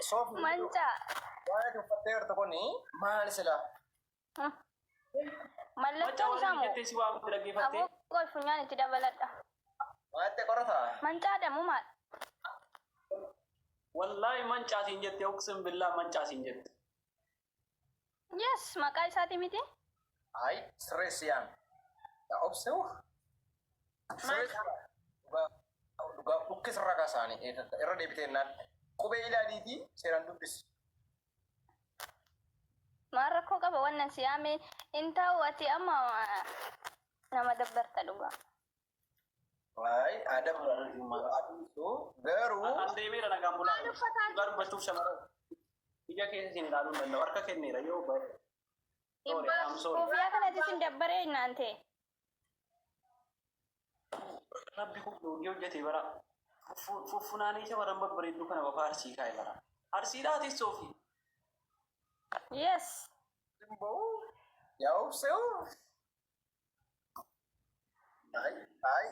Soofi Mancaa. waan ati uffattee jirtu kuni maali silaa? Macca Mallattoon waan isaa inni moo? jettee si waamte dhaggeeffattee. Aboo qoy funyaan itti dabaladha. Maal qorata? Mancaadha moo maal? Wallaahi mancaa siin jette uqsim billaa mancaa siin jette. Yes, maqaa isaati miti. Ay, sirreessi yaami. Yaa obse uff. Sirreessi dhugaa dhugaa dhukkee sirraa kaasaanii irra deebitee jennaan qubee ilaaliitii seeraan dubbisi. Maal rakkoo qaba wannan si yaame hin taa'u ati amma nama dabbarta dhugaa. Waay adaba garuu An deemeera nagaan bulaa. Maal uffataa Dhugaa dubbachuuf shamarran ija keessa isin ilaaluu hin danda'u. Harka kenneera yoo ba'e. Sorry, I'm sorry. Koofiyaa kanatti sin dabbaree naan ta'e. Rabbi kun loogii hojjete bara. Fuffunaanii shamarran babbareedduu kana qofa arsii kaa'e bara. Arsiidhaatis soofii. Yes. Yaa obse uff. Ay, ay,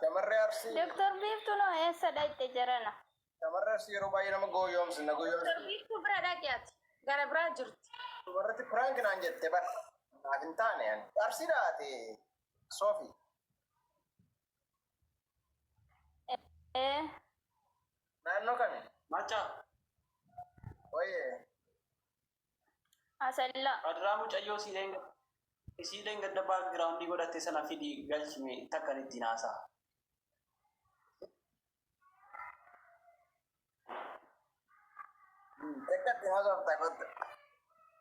shamarree Arsii. Doktor Biiftuu noo eessa dhaqxe jarana? Shamarree Arsii yeroo baay'ee nama gooyoomsi na gooyoomsi. Doktor Biiftuu bira dhaqi ati. Gara biraa jirti. Dubarratti prank naan jette bar. Naaf hin taane ani. Arsii dhaate Soofi. Ee. Naannoo kami? Macaa. Wayyee. Asallaa. Adaraa mucayyoo isiileen gadda background godhatte sana fidi galchime takkan ittiin haasa'a. Takka itti haasofta kottu.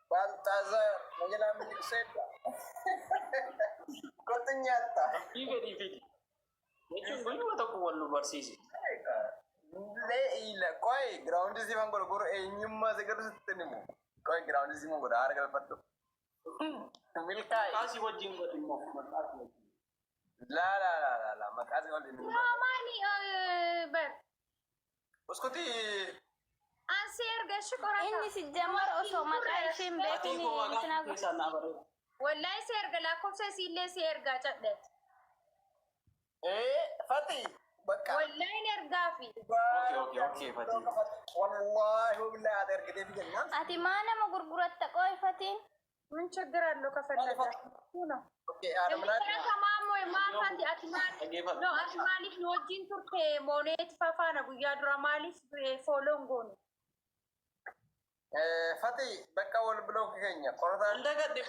Baaltaazaar na jalaa miliqseetta. Kottu nyaatta. Dubbii gadi fidi. Jechuun guyyuma tokko wal nu barsiisi. Lee ila qoy ground siman godhu guru eenyummaa si godhu sitti himu. Qoy ground siman godhu haara galfadhu. Milkaa'i. Maqaa si wajjin godhi immoo maqaa si wajjin. Laa laa laa laa laa maqaa si wajjin. Yaa maali bar. Uskuti Ansi erga ishi qorata. Inni si jamar osoo maqaa ishee hin Fatii beekin koo maqaa intina keessaan naa barreessi. Wallahi si erga lakkoofsa isiillee si ergaa cadhe. ee Fati bakka. Wallahi hin ergaafi. Okay, okay, okay, Fatii. Wallahi wabillahi ati ergitee fi jennaan. Ati maa nama gurguratta qoyfatiin? ምን ችግር አለው ከፈለገ ነው Okay, haadha manaa. Inni maal fati ati maal no ati maaliif nu wajjin turte mooneet fafaana guyyaa dura maaliif fooloon goone Fati bakka wal bilooki keenya qorataan. Hin dagadhe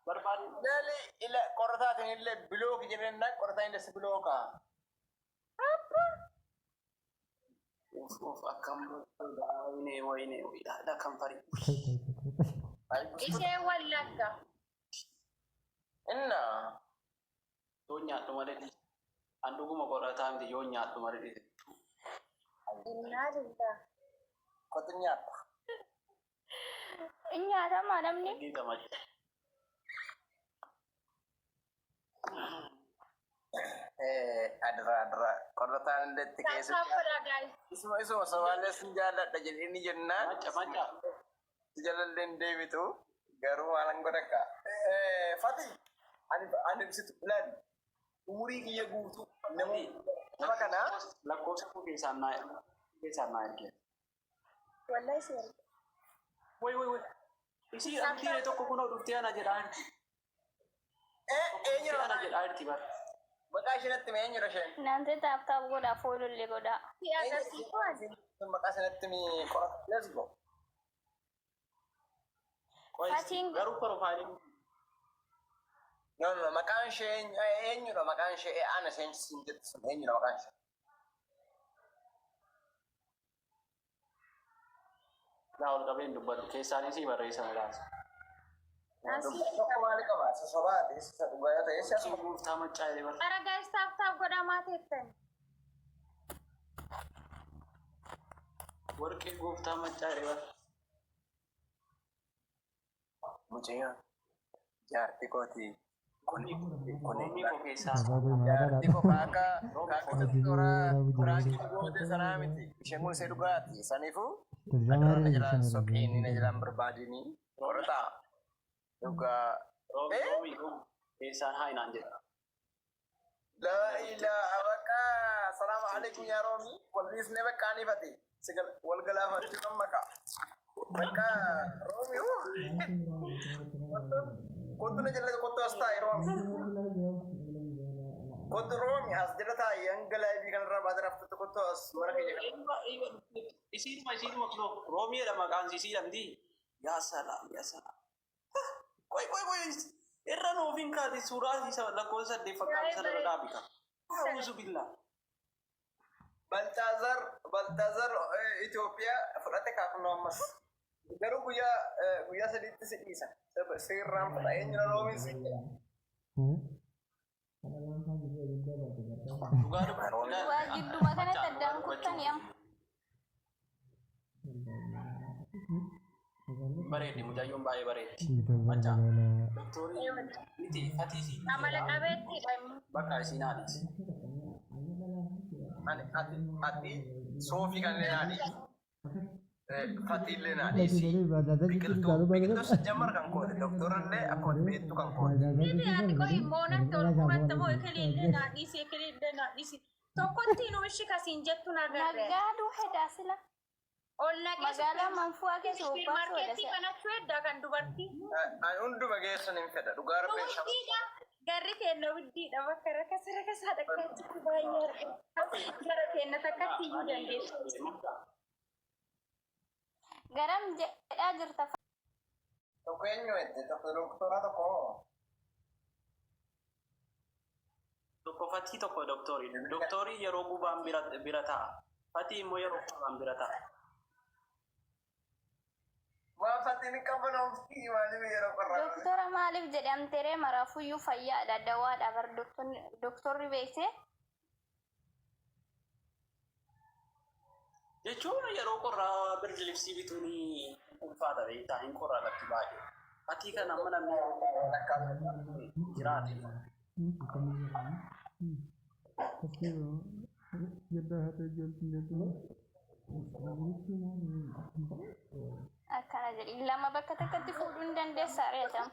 barbaade. Ilaali ila qorataatiin illee bilooki jedhennaan qorataan illee si bilooka. Uff uff akkam wayinee wayinee wayinee akkam farii. Ay buskuti. ishee wallagga Inna. Yoo nyaadhu malee dhiise. An dhuguma qorataa miti yoo nyaadhu malee dhiise. Innaa lillah Kotu nyaata. In nyaatamaa namni? Dhagee gammadde. Adra adra qorataan illee itti keessa. Tap tap godhaa guys. Isuma isuma sobaallee sin jaalladha jedhee ni jennaan. Maca maca. Si jalallee hin deebitu garuu maalan godha kaa. Fati ani ani ibsitu ilaali umurii kiyya guutuu nama nama kana Lakkoofsa koo keessaan naa keessaan naa erge. Wallahi si erga. Way way way. Isii amtiire tokko kunoo dhuftee ana jedhaa jirti. Eenyudha Ana jedhaa jirti bara. Maqaa ishee natti himi eenyudha isheen? Naante taap taap godhaa foolollee godhaa. Si agarsiisu ani. Maqaa ishee natti himi qorata. Let's go. Qoy Fatiin- garuu profaayiliin No no no maqaan ishee eenyudha maqaan ishee ana isheen siin jettu sun eenyudha maqaan ishee? Naa ol qabeen dubbadhu. Keessaanis sii barreessa muraasa. Tokko maali qaba? Isa sobaati, isa dhugaa yoo ta'e isa Sun gooftaa maccaa jedhee bara. Ara guys tap tap godhaa maa teettan. Warqee gooftaa maccaa jedhee bara. Mucayyoo jaarti kooti kuni kuni Mormii koo keessaa. jaarti koo kaaka kaaka doktora piraanki goote sanaa miti isheen kun ishee dhugaati saniifuu adara na jalaan soqiini na jalaan barbaadini qorataa dhugaa Roobi roobi roobi. Keessaan haa inaan jedha. Laa ilaaha bakka salaamu alaikum yaa Roomi. Walliisnee bakka anifate. Wal galaafachuu kan maqaa. Bakka Roomi hoo. Kottu na jala kottu as taa'i Roomi. Kottu Roomi as jala taa'i hanga live kanarraa baatee raftutti kottu as mana keenya kana. Isiinuma kunoo Roomiidha maqaan isiidha miti. Yaa salaam yaa salaam. Qoy qoy qoy irra nuuf hin kaati suuraa isa lakkoofsa 8 fakkaatu sana irra dhaabi ka. A'uuzu billaa. Baltaazar Baltaazar Itoophiyaa fudhate kaakunoo ammas. Garuu guyyaa 3tti si dhiisa. Sirraan fudha eenyudha Roomiin si jedha. Dhugaa dubbachuu Waa gidduma kanatti addaan kuttanii amma. Bareeddi mucayyoon baay'ee bareeddi. Macaa. Doktorii miti fatii si. Amala qabeettiidha immoo. Bakka isiin haadhiisi. Ani ati soofii kan illee naa dhiisi. Fatii illee naa dhiisi. Biqiltuu jammar kan kooti. Doktorallee akkuma beektu kan kooti. Miti ati qoyi moonatti ol fudhatta moo ekeliillee naa dhiisi ekeliillee naa dhiisi. Tokkotti nu ishi kasiin jettu nagarre. Naggaaduu hedaa sila. Ol naqee Magaalaa Manfu'aa keessa bobbaasuu hedha supermarketii sila. banachuu heddaa kan dubartii. Ani hunduma geessan hin fedha. Dhugaa Nu rabbiin shama. widdiidha. Garri teenna widdiidha. Bakka rakasa rakasaa dhaqxachitti baay'ee argama. Gara teenna takkatti iyyuu dandeessu. Garam jedhaa jirta. Tokko eenyu jette? Tokko doktora tokko. Tokko fatii tokko doktorii. Doktorii yeroo gubaan bira ta'a. Fatii immoo yeroo gubaan bira ta'a. Waan fatiin hin qabbanoofti maaliif yeroo qorraa. Doktora maaliif jedhamteree maraafuyyuu fayyaadha dawaadha bar doktorri beeksee. Jechuun yeroo qorraa birdilibsii bituun ulfaata beektaa hin qorraa lafti baay'ee. Fatii kana amma namni yeroo jiraate. Akkana jedhi lama bakka takkatti fuudhuu hin dandeessaa reetam.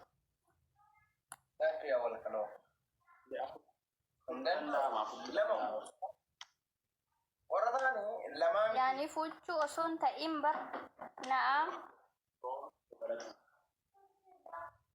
Yaa wal kaloo. Hin danda'amu. Lama. Warra ta'anii lamaa miti. Yaani fuuchuu osoo hin ta'in bar na'am.